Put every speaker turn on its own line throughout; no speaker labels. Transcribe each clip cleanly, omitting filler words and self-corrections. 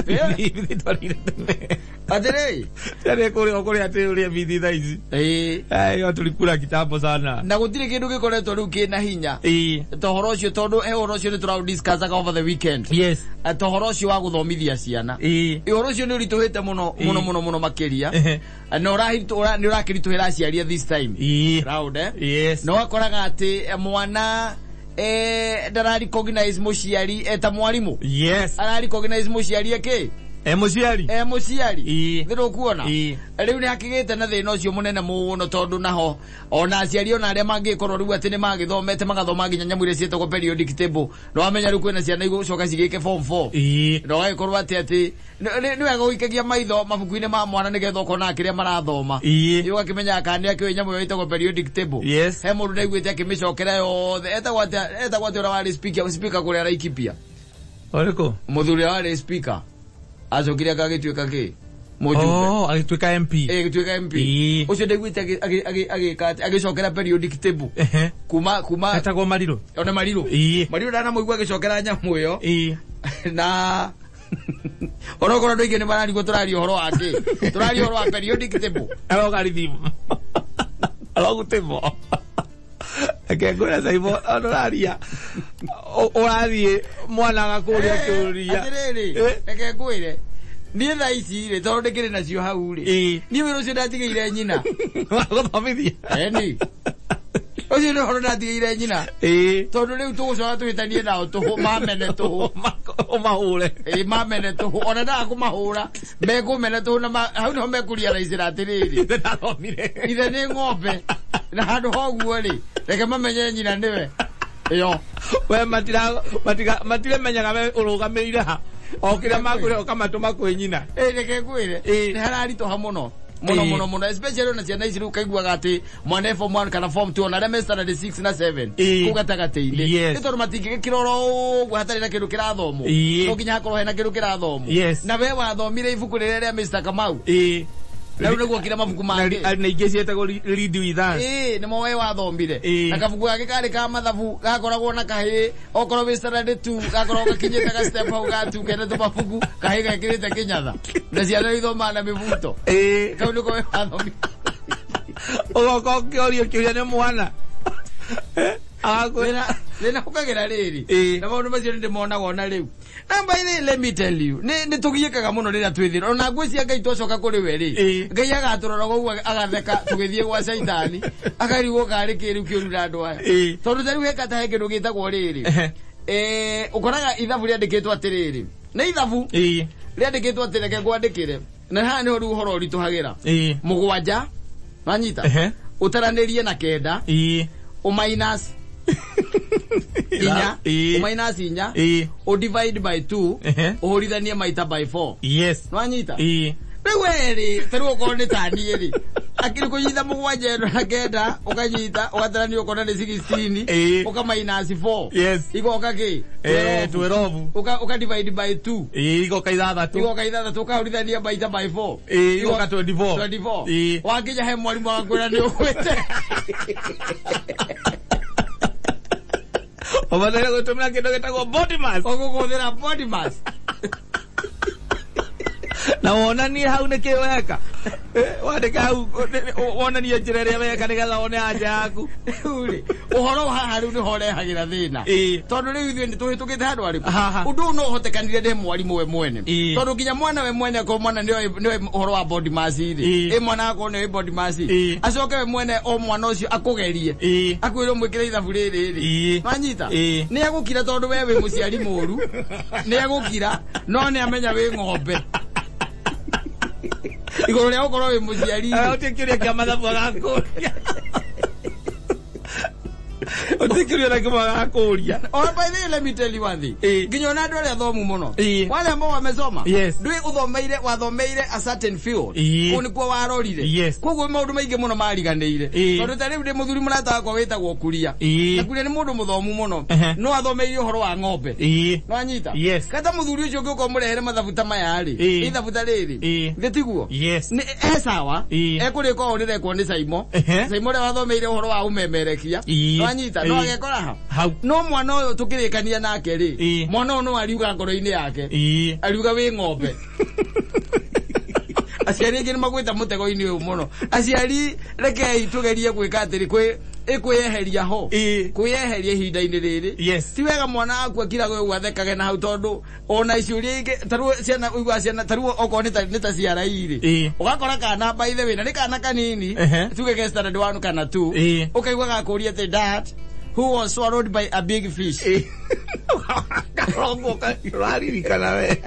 Bithi twarire tene.
Atĩrĩ.
Tene kũrĩa kũrĩa atĩ ũrĩa bithi thaa ici.
Ĩĩ.
Ayo tulikula kitambo sana.
Na gũtirĩ kĩndũ gĩkoretwo rĩu kĩna hinya
Ĩĩ.
ta ũhoro ũcio, tondũ he ũhoro ũcio nĩ tũraũdiscussaga over the weekend.
Yes.
Ta ũhoro ũcio wa gũthomithia ciana.
Ĩĩ.
Ũhoro ũcio nĩ ũritũhĩte mũno mũno mũno mũno makĩria.
Ehe.
Na nĩ ũrakĩritũhĩra aciari at this time
Ĩĩ.
round, eh?
Yes.
Na ũgakoraga atĩ mwana ndara recognize mũciari eta mwarimũ.
Yes.
Ara recognize mũciari ĩkĩ?
E mũciari.
E mũciari.
Ĩĩ.
Thĩ ndũkuona?
Ĩĩ.
Rĩu nĩ hakĩgĩte na thĩna ũcio mũnene mũno, tondũ naho ona aciari ona arĩa mangĩkorwo rĩu atĩ nĩ magĩthomete, magathoma nginya nyamũ iria ciĩtagwo periodic table, na wamenya rĩu kwĩna ciana igũcoka cigĩke form 4
Ĩĩ.
na ũgagĩkorwo atĩ nĩ wega gũikagia maitho mabuku-inĩ ma mwana nĩgetha ũkona kĩrĩa marathoma.
Ĩĩ.
Ũgakĩmenya kana nĩ akĩũĩ nyamũ ĩyo ĩtagwo periodic table.
Yes.
He mũndũ ndaiguĩte akĩmĩcokera yothe, etagwo atĩa? Etagwo atĩa ũrĩa warĩ speaker kũrĩa Laikipia?
Ũrĩkũ?
Mũthuri ũrĩa warĩ speaker acokire agagĩtuĩka kĩ mũjumbe.
Oh, agĩtuĩka MP.
Eh, gĩtuĩka MP.
Ĩĩ.
Ũcio ndaiguĩte agĩka atĩ agĩcokera periodic table
Ehe.
kuma
Etagwo Marirũ.
ona Marirũ.
Ĩĩ.
Marirũ ndanamũigua agĩcokera nyamũ ĩyo.
Ĩĩ.
Na onokorwo andũ aingĩ nĩ mararigwo tũraria ũhoro wa kĩ, tũraria ũhoro wa periodic table.
Arogarithimu. Arogutĩmo. Reke ngwĩre Saimo, ona ũraria. Ũrathiĩ mwana agakũria kĩũria.
Atĩrĩrĩ,
Eh?
reke ngwĩre, niĩ thaa ici rĩ, tondũ ndĩkĩrĩ nacio hau rĩ,
Ĩĩ.
niĩ wĩra ũcio ndatigĩire nyina.
Wagũthomithia.
Eni ũcio nĩ ũhoro ndatigĩire nyina.
Ĩĩ.
Tondũ rĩu tũgũcoka tũhĩtanie nao tũhũ, mamene tũhũ.
Ũmahũre.
Ĩ, mamene tũhũ, ona ndaga kũmahũra mekũmena tũhũ, na hau nĩho mekũriaraicĩra atĩrĩrĩ,
Ithe ndathomire.
Ithe nĩ ng'ombe na handũ hoguo rĩ, reke mamenye nyina nĩwe ĩyo.
We matiremenyaga we ũrũgamĩrĩire ha. O kĩrĩa makwĩra ũkamatũma kwĩ nyina.
Ĩ, reke ngwĩre,
Ĩ.
nĩ hararitũha mũno mũno
Ĩ.
mũno mũno, especially ona ciana ici rĩu kaiguaga atĩ mwana e form 1 kana form 2, ona arĩa me standard 6 na 7
Ĩ.
kũu gatagatĩ-inĩ.
Yes.
Nĩ tondũ matingĩgĩkira oro ũguo hatarĩ na kĩndũ kĩrathomwo.
Ĩ.
No nginya hakorwo hena kĩndũ kĩrathomwo.
Yes.
Na we wathomire ibuku rĩrĩa rĩa Mr. Kamau,
Ĩĩ.
na rĩu nĩguo kira mabuku
Na
mangĩ.
na ingĩ ciĩtagwo Read With Us.
Ĩĩ, nĩmo we wathomire.
Ĩ.
Na kabuku gake karĩ ka mathabu gakoragwo na kahĩĩ, okorwo wĩ standard 2 gakoragwo gakinyĩte ga step hau ga 2 kena tũmabuku, kahĩĩ gekĩrĩte kĩnyatha na ciana ithomaga na mĩbuto.
Ĩĩ.
Kau nĩko we wathomire.
Ũgoka ũkĩũrio kĩũria nĩ mwana. Agakwĩra.
Thĩna ũkagĩra rĩrĩ,
Ĩĩ.
na maũndũ macio nĩ ndĩmonaga ona rĩu. Na by the way, let me tell you, nĩ tũgiĩkaga mũno rĩrĩa twĩthĩra ona ngwĩcia Ngai twacoka kũrĩ we rĩ.
Ĩĩ.
Ngai agatũrora ũguo agatheka tũgĩthiĩ gwa caitani, akarigwo karĩ kĩ rĩu kĩũru na andũ aya.
Ĩĩ.
Tondũ ta rĩu hekata he kĩndũ gĩtagwo rĩrĩ.
Ehe.
Ũkoraga ithabu rĩandĩkĩtwo atĩrĩrĩ, nĩ ithabu
Ĩĩ.
rĩandĩkĩtwo atĩ, reke ngwandĩkĩre, na haha nĩho rĩu ũhoro ũritũhagĩra.
Ĩĩ.
7 wanyita,
Ehe.
ũtaranĩrie na 9,
Ĩĩ.
ũminus 4,
Ĩĩ.
ũminus 4,
Ĩĩ.
ũdivide by 2,
Ehe.
ũhũrithanie maita by 4.
Yes.
Nwanyita?
Ĩĩ.
Rĩu werĩ, ta rĩu okorwo nĩ ta niĩ rĩ, akĩrĩ kũnyita 7 ĩno na 9, ũkanyita ũgatarania ũkona nĩ 16,
Ĩĩ.
ũka minus 4,
Yes.
igoka kĩ?
Eh, 12.
Ũka divide by 2,
Ĩĩ, igoka 6.
Igoka 6, ũkahũrithania maita by 4.
Ĩĩ, igoka 24.
24.
Ĩĩ.
Wakinya he mwarimũ agakwĩra nĩ ũgwĩte.
Ũbataire gũtũmĩra kĩndũ gĩtagwo body mass.
Ũgũkũhũthĩra body mass.
Na wonanie hau nĩkĩ weka. Wandĩke hau wonanie njĩra ĩrĩa weka nĩgetha wone anja yaku.
Rĩu rĩ, ũhoro haha rĩu nĩho ũrehagĩra thĩna.
Ĩĩ.
Tondũ rĩu ithuĩ nĩ tũhĩtũkĩte handũ harĩkũ?
Haha.
Ũndũ ũyũ no ũhotekanire ndĩ mwarimũ we mwene.
Ĩĩ.
Tondũ nginya mwana we mwene, akorwo mwana nĩoĩ ũhoro wa body mass rĩ,
Ĩĩ.
ĩ mwana akorwo nĩoĩ body mass,
Ĩĩ.
acoke we mwene o mwana ũcio akũgerie,
Ĩĩ.
akwĩre ũmwĩkĩre ithabu rĩrĩ rĩ,
Ĩĩ.
nwanyita?
Ĩĩ.
Nĩ egũkira, tondũ we wĩ mũciari mũru, nĩ egũkira, no nĩ amenya wĩ ng'ombe igũrũ rĩa gũkorwo wĩ mũciari rĩ.
Ũtige kĩũria kĩa mathabu agakũria. Ũtige kĩũria na kĩmwe agakũria.
Oh, by the way, let me tell you one thing.
Ĩĩ.
Nginya ona andũ arĩa athomu mũno.
Ĩĩ.
Wale ambao wamesoma.
Yes.
Ndũĩ ũthomeire, wathomeire a certain field.
Ĩĩ.
Kũu nĩkuo warorire.
Yes.
Koguo maũndũ maingĩ mũno mariganĩire.
Ĩĩ.
Tondũ ta rĩu ndĩ mũthuri mũrata wakwa wĩtagwo Kuria.
Ĩĩ.
Na Kuria nĩ mũndũ mũthomu mũno.
Ehe.
No athomeire ũhoro wa ng'ombe.
Ĩĩ.
Nwanyita?
Yes.
Kata mũthuri ũcio ũngĩũka ũmũrehere mathabu ta maya rĩ.
Ĩĩ.
Ithabu ta rĩrĩ.
Ĩĩ.
Githĩ tiguo?
Yes.
Nĩ e sawa.
Ĩĩ.
Ekũrĩka ũũ rĩrekwo nĩ Saimo.
Ehe.
Saimo ũrĩa wathomeire ũhoro wa ũmemerekia.
Ĩĩ.
Nwanyita? Wanyita no agekora
hau.
No mwana ũyũ tũkĩrĩkania nake rĩ, mwana ũyũ no ariuga ngoro-inĩ yake. Ariuga wĩ ng'ombe. Aciari aingĩ nĩmagwĩta mũtego-inĩ ũyũ mũno. Aciari rekei tũgerie gwĩka atĩrĩ, kwĩyeheria ho. Kwĩyeheria ihinda-inĩ rĩrĩ.
Yes.
Ti wega mwana waku akiraga ũguo athekage na hau tondũ ona ciũria ingĩ tarĩu ciana ũiguaga ciana tarĩu okorwo nĩ ta CRE rĩ. Ũgakora kana by the way na nĩ kana kanini tuge ke standard 1 kana 2 ũkaigua gakũria atĩ dad who was swallowed by a big fish.
Karongo ũraririkana we.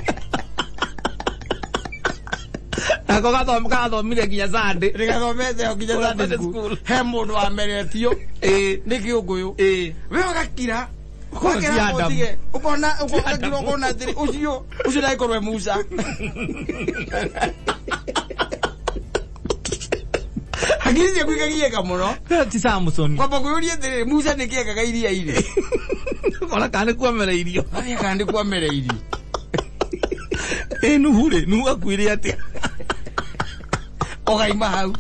Nako gathomire nginya Sunday.
Nĩgathomete o nginya Sunday school. He mũndũ wameretio nĩ kĩũngũyũ. We ũgakira. Ũgakira ũtige. Ũkona ũgakira ũkona atĩrĩ ũcio ũcio ndagĩkorwo e Musa. Hakiri ciaku ikagiĩka mũno.
Ti Samson.
Kwamba kwĩyũria atĩrĩrĩ Musa nĩkĩ ekaga iria-inĩ.
Ũkona kana nĩ kuamereirio.
Ũkona kana nĩ kuamereirio.
Nuhu rĩ, Nuhu akuire atĩa?
Ũkaima hau.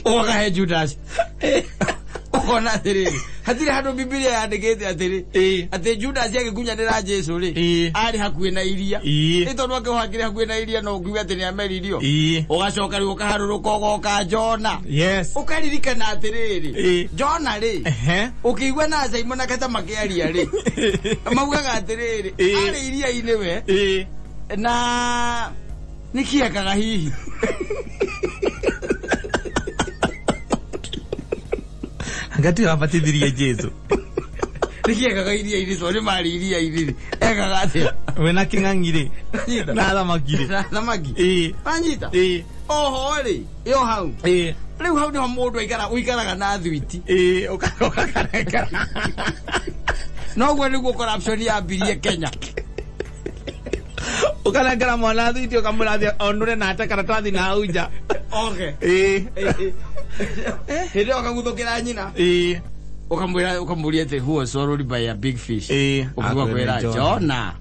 Ũkahe Judas. Ũkona atĩrĩrĩ, hatirĩ handũ Bibilia yandĩkĩte atĩrĩ, atĩ Judas agĩkunyanĩra Jesũ rĩ, arĩ hakuhĩ na iria. Nĩ tondũ akĩhakĩrĩ hakuhĩ na iria no ũkiuge atĩ nĩameririo. Ũgacoka rĩu ũkaharũrũka ũgoka Jona.
Yes.
Ũkaririkana atĩrĩrĩ, Jona rĩ, ũkĩigua na Simon na Kata makĩaria rĩ, maugaga atĩrĩrĩ, arĩ iria-inĩ we, na nĩkĩ ekaga hihi?
Ngati wabatithirie Jesu.
Nĩkĩ ekaga iria-inĩ tondũ nĩ marĩ iria-inĩ rĩ, ekaga atĩa?
We na kĩng'ang'i rĩ, na thamaki rĩ.
Na thamaki. Wanyita? Oho rĩ, ĩyo hau. Rĩu hau nĩho mũndũ ũikaraga na thwiti.
Ũkarekera.
Noguo nĩguo corruption yambirie Kenya.
Ũkanengera mwana thwiti ũkamwĩra athiĩ onũre na ate karatathi na hau nja.
Okay. Hĩndĩ ĩyo ũkaguthũkĩra nyina. Ũkamwĩra ũkamũria atĩ who was swallowed by a big fish. Ũkaigua kwĩra Jona.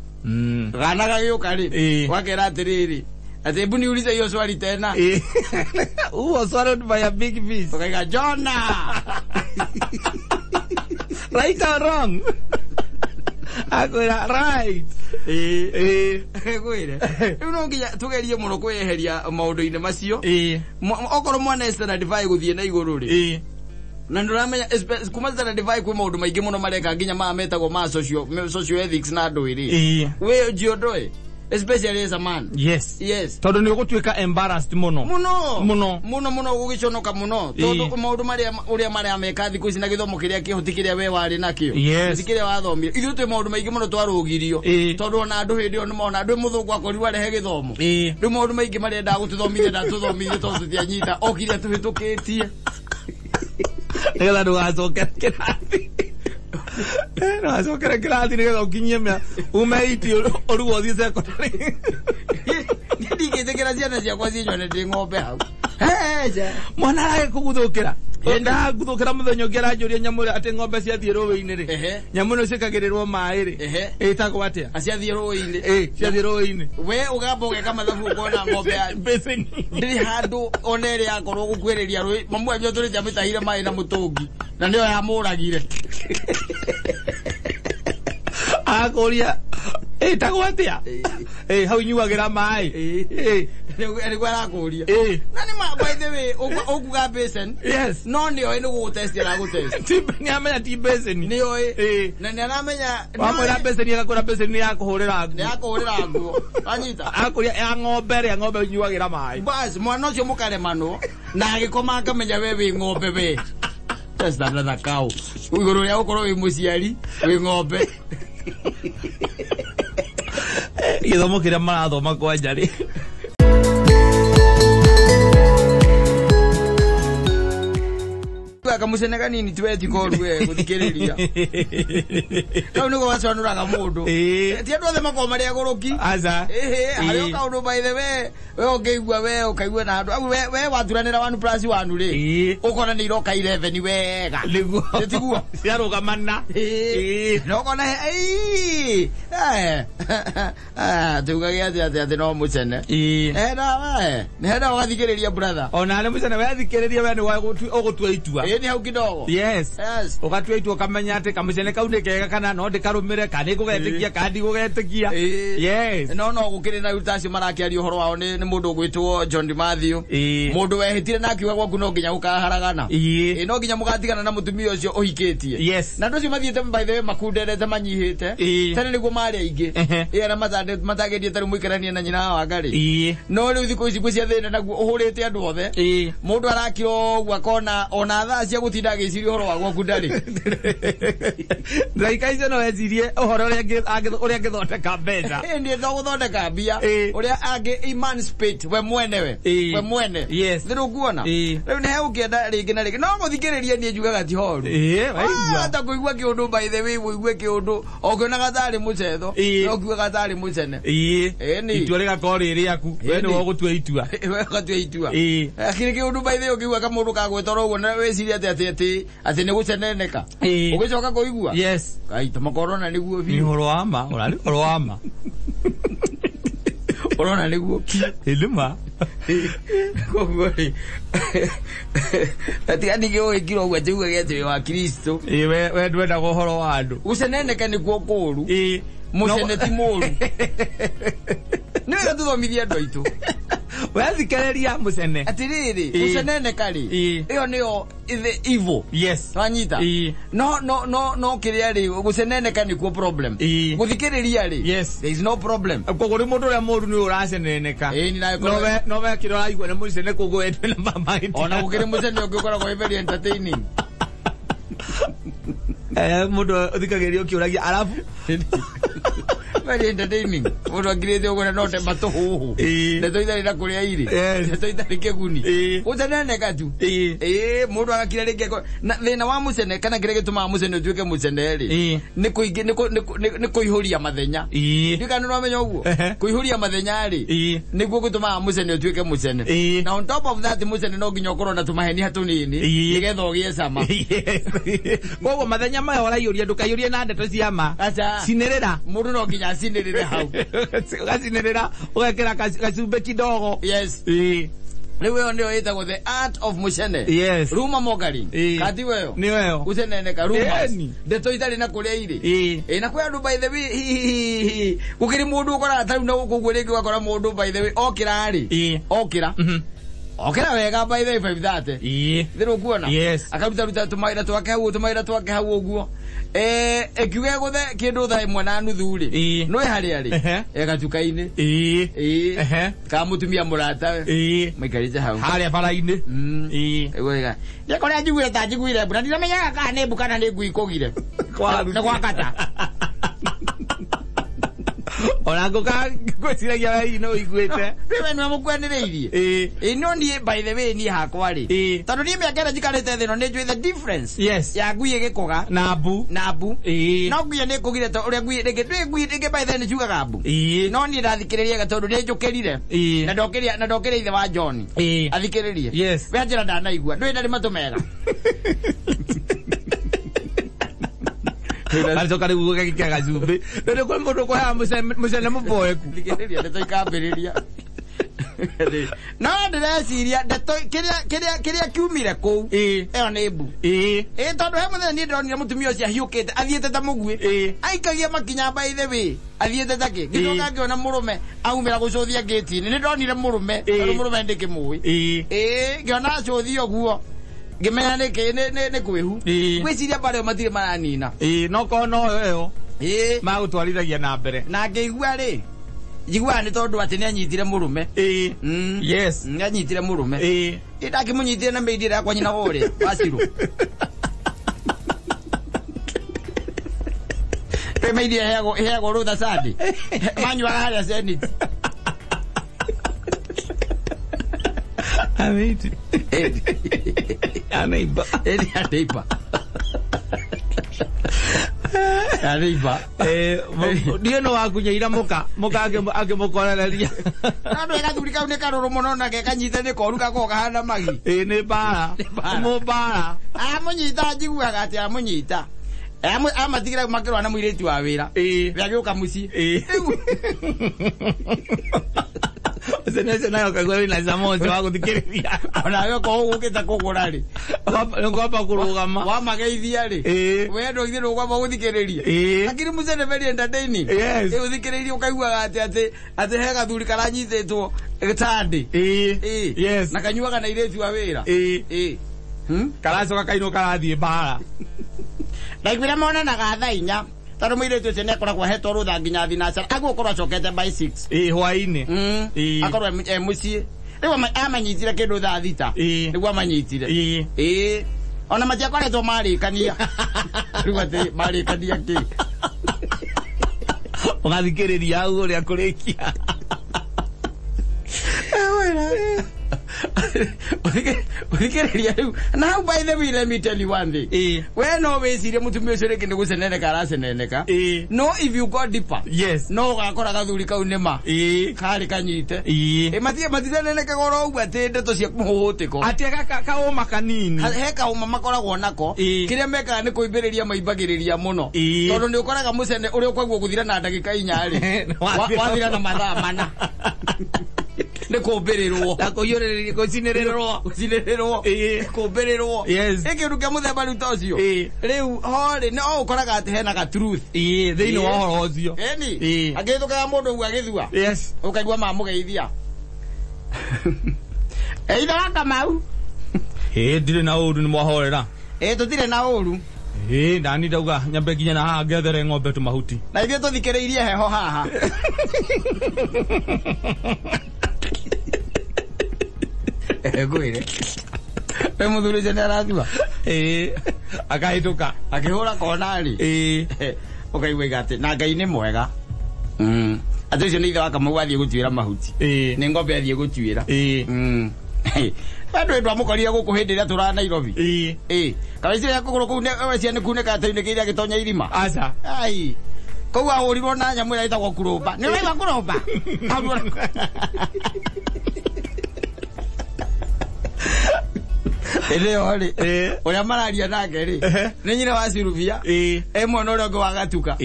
Gana gagĩũka rĩ, ũgakera atĩrĩrĩ, atĩ hebu niulize hiyo swali tena.
Who was swallowed by a big fish?
Ũkaiga Jona.
Right or wrong? Akwĩra right.
Kwĩre. Rĩu no nginya tũgerie mũno kwĩyeheria maũndũ-inĩ macio. Okorwo mwana standard 5 gũthiĩ na igũrũ rĩ. Na ndũramenya kuma standard 5 kwĩ maũndũ maingĩ mũno mareka nginya maya metagwo ma social ethics na andũ rĩ. Wĩ njiondoe. Especially as a man.
Yes.
Yes.
Tondũ nĩ ũgũtuĩka embarrassed mũno.
Mũno.
Mũno.
Mũno mũno ũgũgĩconoka mũno. Tondũ maũndũ marĩa ũrĩa marameka thikũ ici na gĩthomo kĩrĩa kĩho ti kĩrĩa we warĩ nakĩo.
Yes.
Ti kĩrĩa wathomire. Ithuĩ twĩ maũndũ maingĩ mũno twarũgirio. Tondũ ona andũ hĩndĩ ĩyo nĩmona andũ mũthũngũ akorirwo arehe gĩthomo. Rĩu maũndũ maingĩ marĩa endaga gũtũthomithia ndatũthomithie tondũ tũtianyita. Okire atũhĩtũkĩtie.
Nĩgetha ndũgacokere kĩrathi. Ndũgacokere kĩrathi nĩgetha ũkinyie ume iti ũrugwo ũthiĩ secondary.
Ndingĩtĩkĩra ciana ciakwa cinyone ndĩ ng'ombe hau.
Mwana aragĩkũguthũkĩra. Ndaguthũkĩra mũthenya ũngĩ aranjũria nyamũ ĩrĩa atĩ ng'ombe ciathiĩ rũĩ-inĩ rĩ. Nyamũ ĩno ciĩkagĩrĩrwo maĩ rĩ. Ĩtagwo atĩa?
Ciathiĩ rũĩ-inĩ.
Ciathiĩ rũĩ-inĩ.
We ũgamba ũgeka mathabu ũkona ng'ombe ya
Basin.
Ndĩrĩ handũ ona ĩrĩa yakorwo gũkuĩrĩria rũĩ. Mamu wanyu atũrĩte amĩtahire maĩ na mũtũngi. Na nĩyo yamũragire.
Akũria ĩtagwo atĩa? Hau inyuagĩra maĩ.
Nĩguo arakũria. Na nĩ ma by the way ũkuga basin.
Yes.
No nĩoĩ nĩ gũgũtest aragũtest.
Nĩamenya ti basin.
Nĩoĩ. Na nĩaramenya.
Wamwĩra basin agakwĩra basin nĩ ya kũhũrĩra nguo.
Nĩ ya kũhũrĩra nguo. Wanyita?
Akũria ya ng'ombe rĩ, ng'ombe inyuagĩra maĩ.
Bas mwana ũcio mũkaremanwo na agĩkoma akamenya we wĩ ng'ombe we. Just another cow. Igũrũ rĩa gũkorwo wĩ mũciari wĩ ng'ombe.
Gĩthomo kĩrĩa marathoma kwanja rĩ.
Kamucene kanini tiweti koru we gũthikĩrĩria. Kau nĩko gacanũraga mũndũ. Ti andũ othe makoragwo marĩ agũrũki.
Aca.
Harĩ o kaũndũ by the way we ũngĩigua we ũkaigua na andũ. Au we waturanĩra 1 plus 1 rĩ. Ũkona nĩ iroka 11 wega.
Nĩguo.
Tiguo.
Ciarũgamana.
Na ũkona tuugage atĩ atĩ no mũcene. Na we nĩ hena ũgathikĩrĩria brother.
Ona nĩ mũcene we thikĩrĩria we nĩ ũgũtua itua.
Nĩ hau kidogo.
Yes.
Yes.
Ũgatua itua ũkamenya atĩ kamũcene kau nĩ kega kana no ndĩkarũmĩre kana nĩngũgetĩkia kana ndigũgetĩkia. Yes.
No gũkĩrĩ na ruta acio marakĩaria ũhoro wao nĩ mũndũ ũgwĩtwo John Matthew. Mũndũ wehĩtire na akiuga gwaku no nginya gũkaharagana. No nginya mũgatigana na mũtumia ũcio ũhikĩtie.
Yes.
Na andũ acio mathiĩte by the way makunderete manyihĩte. Tene nĩguo marĩ aingĩ. Arĩa matagĩrie tarĩu mũikaranie na nyina wa Ngarĩ. No rĩu thikũ ici kwĩ cia thĩna naguo ũhũrĩte andũ othe. Mũndũ arakira ũguo akona ona thaa cia gũtinda agĩciria ũhoro wa gwaku ndarĩ.
Ndagĩka icio no ecirie ũhoro ũrĩa angĩthondeka mbeca.
Niĩ to gũthondeka mbia ũrĩa angĩ emancipate we mwene we. We mwene.
Yes.
Nĩ ũkuona. Rĩu nĩ hegũkĩenda rĩngĩ na rĩngĩ no gũthikĩrĩria niĩ njugaga ti horu. Ta kũigua kĩũndũ by the way ũigue kĩũndũ ũkĩonaga tarĩ mũcetho no ũkiugaga tarĩ mũcene.
Itua rĩgakorwo rĩ rĩaku we nĩwe ũgũtua itua.
We ũgatua itua. Akĩrĩ kĩũndũ by the way ũkĩigua kamũndũ kagwĩtoro ũguo na wĩcirie atĩ atĩ nĩ gũceneneka. Ũgĩcoka kũigua.
Yes.
Kai ta makorona nĩguo biũ.
Nĩ ũhoro wa ma, ũrarĩ ũhoro wa ma.
Ũrona nĩguo.
Ĩndĩma.
Koguo rĩ tiga ningĩ ũgĩkira ũguo atĩ ugage atĩ wĩ wa Kristo.
We ndwendaga ũhoro wa andũ.
Gũceneneka nĩkuo kũũru. Mũcene ti mũũru. Nĩ wega tũthomithie andũ aitũ.
Wethikĩrĩria mũcene.
Atĩrĩrĩ, gũceneneka rĩ, ĩyo nĩyo the evil.
Yes.
Wanyita? No kĩrĩa rĩ, gũceneneka nĩkuo problem. Gũthikĩrĩria rĩ,
yes,
there is no problem.
Koguo rĩ mũndũ ũrĩa mũũru nĩ ũraceneneka. No we kĩrĩa ũraigua nĩ mũcene koguo we ndwĩna mahĩtia.
Ona gũkĩrĩ mũcene ũngĩ ũkoragwo wĩ very entertaining.
Mũndũ ũthikagĩrĩria ũkĩũragia arabu
very entertaining. Mũndũ akirĩte ũguo na no te matũhũhũ. Ndeto itarĩ na kũrĩa irĩ. Ndeto itarĩ kĩguni. Gũceneneka tu. Mũndũ agakira rĩngĩ na thĩna wa mũcene kana kĩrĩa gĩtũmaga mũcene ũtuĩke mũcene rĩ nĩ kũihũria mathenya. Ndiũĩ kana nĩ ũramenya ũguo. Kũihũria mathenya rĩ nĩguo gũtũmaga mũcene ũtuĩke mũcene. Na on top of that mũcene no nginya ũkorwo na tũmaheni tũnini nĩgetha ũgĩe cama.
Koguo mathenya maya ũraiyũria ndũkaiyũrie na ndeto cia ma. Cinĩrĩra.
Mũndũ no nginya acinĩrĩre hau.
Ũgacinĩrĩra ũgekĩra gacumbĩ kidogo.
Yes. Rĩu ĩyo nĩyo ĩtagwo the art of mũcene.
Yes.
Rumor mongering. Kati weyo.
Nĩ weyo.
Gũceneneka rumors. Ndeto itarĩ na kũrĩa irĩ. Na kwĩ andũ by the way gũkĩrĩ mũndũ ũkoraga tarĩu na gũkũ ũguo rĩngĩ ũgakora mũndũ by the way okĩra rĩ. Okĩra. Okĩra wega by the way 5:30. Thĩrĩ ũkuona.
Yes.
Akaruta ruta tũmawĩra twake hau tũmawĩra twake hau ũguo. Ekiuga gũthe kĩndũ thaa 1:30 rĩ. No harĩa rĩ. Gatuka-inĩ. Ka mũtumia mũratawe. Maikarĩte hau.
Harĩa bara-inĩ.
Wega. Nĩ kũrĩa njiguire ta njiguire mbu na ndiramenyaga kana nĩ mbu kana nĩ ngui kũgire. Nĩ gwakata.
Ona ngũka ngwĩciragia we hihi no ũiguĩte.
Rĩu we nĩwe mũkwanĩrĩirie. No niĩ by the way niĩ hakwa rĩ. Tondũ niĩ mĩaka ĩrĩa njikarĩte thĩ ĩno nĩ njũĩ the difference.
Yes.
Ya ngui ĩgĩkũga.
Na mbu.
Na mbu. No ngui nĩ ĩkũgire to ũrĩa ngui rĩngĩ ndũĩ ngui rĩngĩ by the way nĩ ciugaga mbu. No niĩ ndathikĩrĩria tondũ nĩ njũkĩrire. Na ndokĩria na ndokĩria ithe wa John. Athikĩrĩrie.
Yes.
We anjĩra ndanaigua. Ndũĩ ndarĩ matũ mega.
Aricoka rĩu ũgagĩkĩra gacumbĩ. Rĩu kwĩ mũndũ ũkũheaga mũcene mũboeku.
Thikĩrĩria ndeto ikambĩrĩria. No ndĩreciria ndeto kĩrĩa kiumire kũu ĩyo nĩ mbu. Tondũ he mũthenya niĩ ndĩronire mũtumia ũcio ahiũkĩte athiĩte ta mũguĩ. Aikagia makinya by the way athiĩte ta kĩ. Ngĩcoka ngĩona mũrũme aumĩra gũcũthia ngĩti-inĩ. Nĩ ndonire mũrũme tondũ mũrũme ndĩkĩmũĩ. Ngĩona acũthia ũguo. Ngĩmenya nĩkĩ nĩ kwĩhu. Ngwĩciria mbara ĩyo matirĩ maranina.
No korwo no ĩyo magũtwarithagia na mbere.
Na ngĩigua rĩ njiguaga nĩ tondũ atĩ nĩ anyitire mũrũme.
Yes.
Nĩ anyitire mũrũme. Ndakĩmũnyitire na mĩindi ĩrĩa yakwa nyina ũrĩa wacirũ. Kwĩ mĩindi ĩheagwo rũtha Sunday. Manyuaga harĩa Senate.
Amĩti. Aneiba.
Aneiba. Aneiba.
Ndiũ no wakunyeira mũka angĩmũkorereria.
No ndũĩ gathuri kau nĩ karũrũ mũno na kanyite nĩ koru gakoragwo kahana magi.
Nĩ mbara. Mũmbara.
Amũnyita njiguaga atĩ amũnyita. Amatigĩra makĩrũa na mũirĩtu wa wĩra. We agĩũka mũciĩ.
Mũcene nayo kaigua wĩna cama ũcio wa gũthikĩrĩria.
Onawe okorwo ũgũkĩte kũgũra rĩ,
Nĩngwamba kũrũgama.
Wamageithia rĩ, we ndũ ndũkwamba gũthikĩrĩria. Lakini mũcene very entertaining.
Yes.
Ũthikĩrĩirie ũkaiguaga atĩ atĩ he gathuri karanyitĩtwo gĩtandĩ.
Yes.
Na kanyuaga na irĩtu a wĩra.
Karacoka kainwo karathiĩ mbara.
Ndaiguire monanaga thaa 4 tondũ mũirĩtu ũcio nĩakoragwo ahetwo rũtha nginya thinacara agũkorwo acokete by 6.
Hwaĩ-inĩ.
Akorwo e mũciĩ. Rĩu amanyitire kĩndũ thaa 6. Nĩguo amanyitire. Ona matiakoretwo marĩkania. Rĩu atĩ marĩkania kĩ?
Ũgathikĩrĩria hau ũrĩa kũrĩkia.
Ũthikĩrĩria rĩu. Na hau by the way let me tell you one thing. We no wĩcirie mũtumia ũcio rĩngĩ nĩ gũceneneka araceneneka. No if you go deeper.
Yes.
No ũgakora gathuri kau nĩma. Karĩ kanyite. Maticenenekaga oro ũguo atĩ ndeto cia mũhũhũtĩko.
Atĩ kaũma kanini.
He kaũma makoragwo nako. Kĩrĩa mekaga nĩ kũimbĩrĩria maimbagĩrĩria mũno. Tondũ nĩ ũkoraga mũcene ũrĩa ũkaguo gũthira na ndagĩka 4 rĩ. Wathira na mathaa 4. Nĩ kũmbĩrĩrwo.
Na kũiyũrĩrĩria gũcinĩrĩrwo.
Gũcinĩrĩrwo. Kũmbĩrĩrwo.
Yes.
Ĩ kĩndũ kĩa mũthemba rĩu ta ũcio. Rĩu ho rĩ no ũkoraga atĩ hena ga truth.
Thĩinĩ wa ũhoro ũcio.
Ĩni. Angĩhĩtũkaga mũndũ ũguo agĩthua.
Yes.
Ũkaigua mamũgeithia. Ithe wa Kamau.
Ndirĩ na ũru nĩ mwahorera.
Tũtirĩ na ũru.
Ndani ndauga nyambe nginya na haha ngethere ng'ombe tũmahuti.
Na ithuĩ tũthikĩrĩirie heho haha. Ngwĩre. We mũthuri ũcio nĩarathua.
Akahĩtũka.
Akĩhũra kona rĩ. Ũkaigua atĩ na Ngai nĩ mwega. Atĩ ũcio nĩ ithe wa Kamau athiĩ gũtuĩra mahuti. Nĩ ng'ombe athiĩ gũtuĩra. Andũ ndwamũkorire gũkũ hĩndĩ ĩrĩa tũra Nairobi. Kana kũgũrũ kũu wecia nĩ kunĩka atĩ agĩtonya irima.
Aca.
Ai. Kũu ahũrirwo na nyamũ ĩrĩa ĩtagwo kũrũmba. Nĩ ũraigua kũrũmba? Ĩrĩ rĩ ũrĩa mararia nake rĩ nĩ nyina wa Sylvia e mwena ũrĩa ũngĩ wa Gatuka.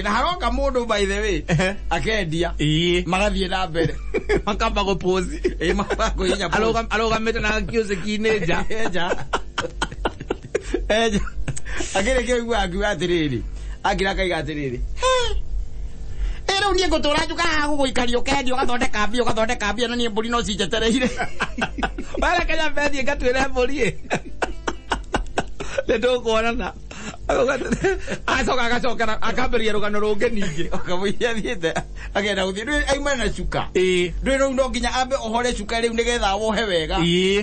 Na haroka mũndũ by the way akendia magathiĩ na mbere
makamba gũpũci.
Makakũhinya
arũgamĩte na kioski-inĩ nja.
Eja akĩrĩkia ũigua akiuga atĩrĩrĩ akira akaiga atĩrĩrĩ rĩu niĩ ngũtũra njuka haha gũgũikaria ũkendia ũgathondeka mbia na niĩ mbũri no cinjetereire.
Bara kanya mbethi ngatuĩre mbũri. Nĩ tũkuonana. Acoka agacokera akambĩrĩria rũgano rũngĩ ningĩ.
Ũkamũiria athiĩte agenda gũthiĩ ndũĩ auma na cuka. Ndũĩ rĩu no nginya ambe ohore cuka rĩu nĩgetha wohe wega.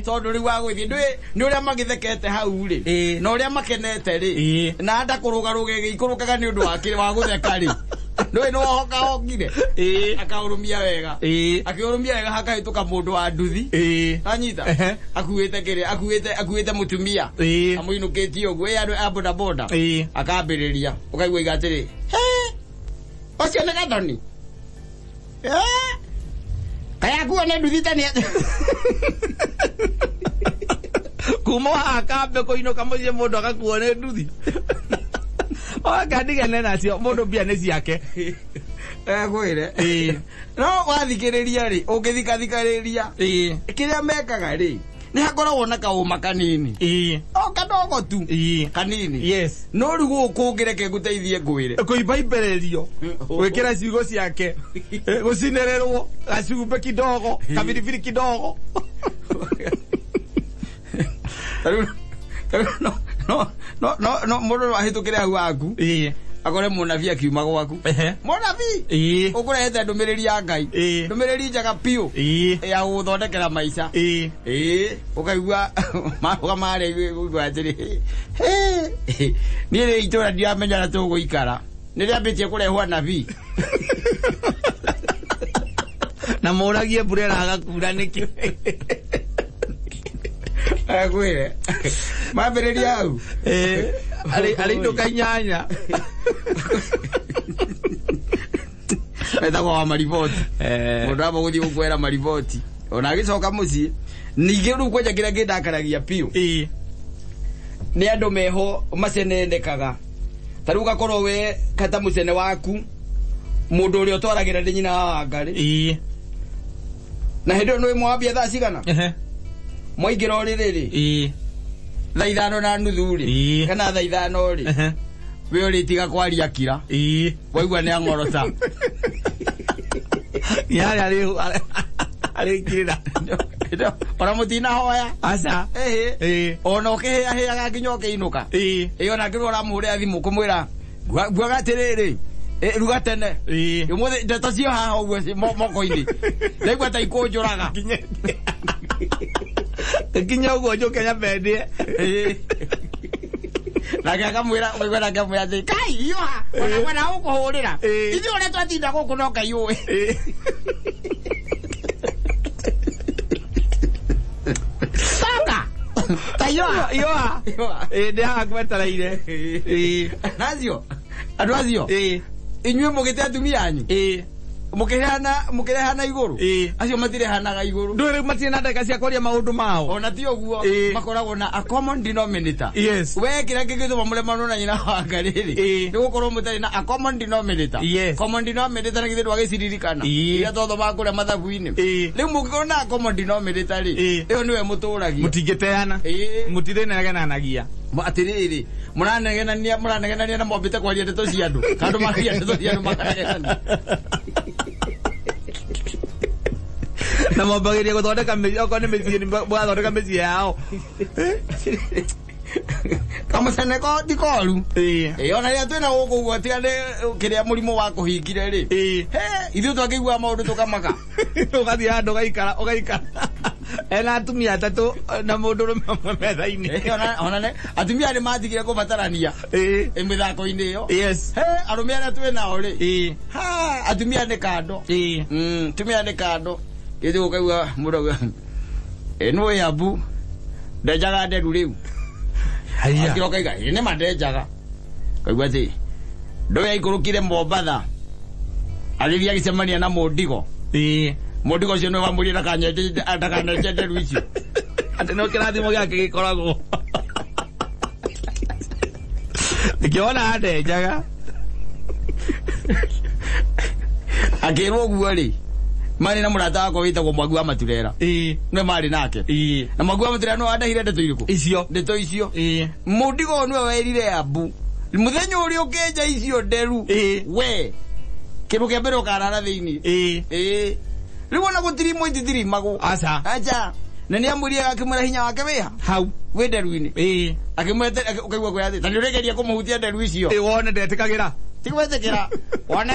Tondũ rĩu agũthiĩ ndũĩ nĩ ũrĩa magĩthekete hau rĩ na ũrĩa makenete rĩ na nda kũrũgarũga ĩgĩikũrũkaga nĩ ũndũ wa gũtheka rĩ. Ndũĩ nĩ wohoka hokire. Akaũrũmia wega. Akĩũrũmia wega hakahĩtũka mũndũ wa nduthi. Anyita. Akuĩte kĩrĩa akuĩte mũtumia. Amũinũkĩtie ũguo andũ a boda boda. Akambĩrĩria. Ũkaigua iga atĩrĩ. Ũcio nĩ Gathoni. Kaĩ akuo nĩ nduthi ta nĩ
Kuma haha akambe kũinũka mũciĩ mũndũ agakuo nĩ nduthi. Okandigane nacio mũndũ mbia nĩ ciake.
Ngwĩre. No wathikĩrĩria rĩ ũngĩthikathikĩrĩria kĩrĩa mekaga rĩ nĩ hakoragwo na kaũma kanini. O kadogo tu. Kanini.
Yes.
No rĩu gũkũ ũngĩreke ngũteithie ngwĩre.
Kũimbaimbĩrĩrio. Gwĩkĩra ciugo ciake. Gũcinĩrĩrwo gacumbĩ kidogo, kabiribiri kidogo.
No mũndũ no ahĩtũkĩre hau haku. Akore mũnabii akiuma gwaku. Mũnabii ũkũrehete ndũmĩrĩri ya Ngai. Ndũmĩrĩri njega biũ ya gũgũthondekera maica. Ũkaigua marũgama harĩa ũigua atĩrĩ niĩ rĩ itũra ndiramenya ũrĩa tũgũikara. Nĩ rĩambĩtie kũrehwo anabii.
Na mũragie mbura ĩraga kuura nĩkĩ?
Ngwĩre. Mambĩrĩria hau.
Arĩ inũka 8.
Etagwo wa mariboti. Mũndũ amba gũthiĩ gũkwera mariboti. Ona agĩcoka mũciĩ. Ningĩ rĩu kwanja kĩrĩa kĩndakaragia biũ. Nĩ andũ meho macenenekaga. Ta rĩu ũgakorwo we kata mũcene waku mũndũ ũrĩa ũtwaragĩra nĩ nyina wa Wangarĩ. Na hĩndĩ ĩyo nĩ mwambia thaa cigana? Mwaingĩra ũrĩrĩ rĩ. Thaa 5:30 rĩ. Kana thaa 5 rĩ. We ũrĩtiga kwaria kira. Waigua nĩ ang'orota.
Yarĩ arĩkirĩra.
Ona mũtinahoya.
Aca.
Ona ũkĩhĩahĩaga nginya ũkĩinũka. Ona ngĩrwo ũramũhũrĩra thimũ kũmwĩra nguaga atĩrĩrĩ ruga tene. Ũmũthĩ ndeto cio haha ũguo moko-inĩ. Ndaigua ta ikũnjũraga.
Nginya ũguo njũke nyambe ndĩe.
Nake akamwĩra ũkaigua nake amwĩra atĩ kai iyoha ona mwena ũkũhũrĩra. Ithuĩ ũrĩa twatinda gũkũ no Ngai ũĩ. Toka. Ta iyoha.
Iyoha. Ndĩ haha ngwetereire.
Nacio andũ acio inyuĩ mũgĩte atumia anyu mũkĩrehana igũrũ acio matirehanaga igũrũ.
Ndũĩ rĩu matirĩ na ndagĩka cia kwaria maũndũ mao.
Ona ti ũguo makoragwo na a common denominator.
Yes.
We kĩrĩa kĩngĩtũma mũremanwo na nyina wa ngarĩrĩ nĩ gũkorwo mũtarĩ na a common denominator.
Yes.
Common denominator nĩ githĩ ndwagĩciririkana iria twathomaga kũrĩa mathabu-inĩ. Rĩu mũngĩkorwo na a common denominator rĩ ĩyo nĩwe mũtũragia.
Mũtingĩteana. Mũtirĩnegenanagia.
Atĩrĩrĩ mũranegenania na mwambĩte kwaria ndeto cia andũ kana mararia ndeto cia andũ makanegenania.
Na mwambagĩria gũthondeka mĩciĩ okorwo nĩ mĩciĩ mũgathondeka mĩciĩ yao.
Kamũceneko ti koru. Ona rĩrĩa twĩna gũkũ ũguo tiga nĩ kĩrĩa mũrimũ wa kũhingire rĩ. Ithuĩ twakĩiguaga maũndũ tũkamaka.
Ũgathiĩ handũ ũgaikara ũgaikara. Ena atumia atatũ na mũndũrũme ũmwe metha-inĩ.
Ona atumia nĩ matigire kũbatarania mĩthako-inĩ ĩyo.
Yes.
Arũme arĩa twĩ nao rĩ. Atumia nĩ kando. Atumia nĩ kando. Gĩthiĩ ũkaigua mũndũ auga nĩ Abu ndenjaga nderu rĩu. Akĩroka kaiga nĩ ma ndenjaga. Kaigua atĩ ndũĩ aikũrũkire Mombatha agĩthiĩ agĩcemania na mũndigo. Mũndigo ũcio nĩwe wamwĩrire ndakanenje nderu icio.
Atĩ no kĩrathimo gĩake gĩkoragwo. Ngĩona ndenjaga.
Akĩrwo ũguo rĩ marĩ na mũrata wakwa wĩtagwo Mwangi wa Maturera. Nĩwe marĩ nake. Na Mwangi wa Maturera nĩwe wandehire ndeto irĩkũ?
Icio.
Ndeto icio. Mũndigo ũyũ nĩwe werire Abu mũthenya ũrĩa ũkĩenja icio nderu we kĩndũ kĩa mbere ũkarara thĩinĩ. Rĩu ona gũtirimwo ititirimagwo.
Aca.
Aca. Na nĩ amwĩrire akĩmwĩra hinya wake wĩha?
Hau.
Wĩ nderu-inĩ. Akĩmwĩra ũkaigua kwĩra atĩ ta nĩ ũrĩgeria kũmũhutia nderu icio.
Wone ndetĩkagĩra.
Ti gwĩtĩkĩra. Wone.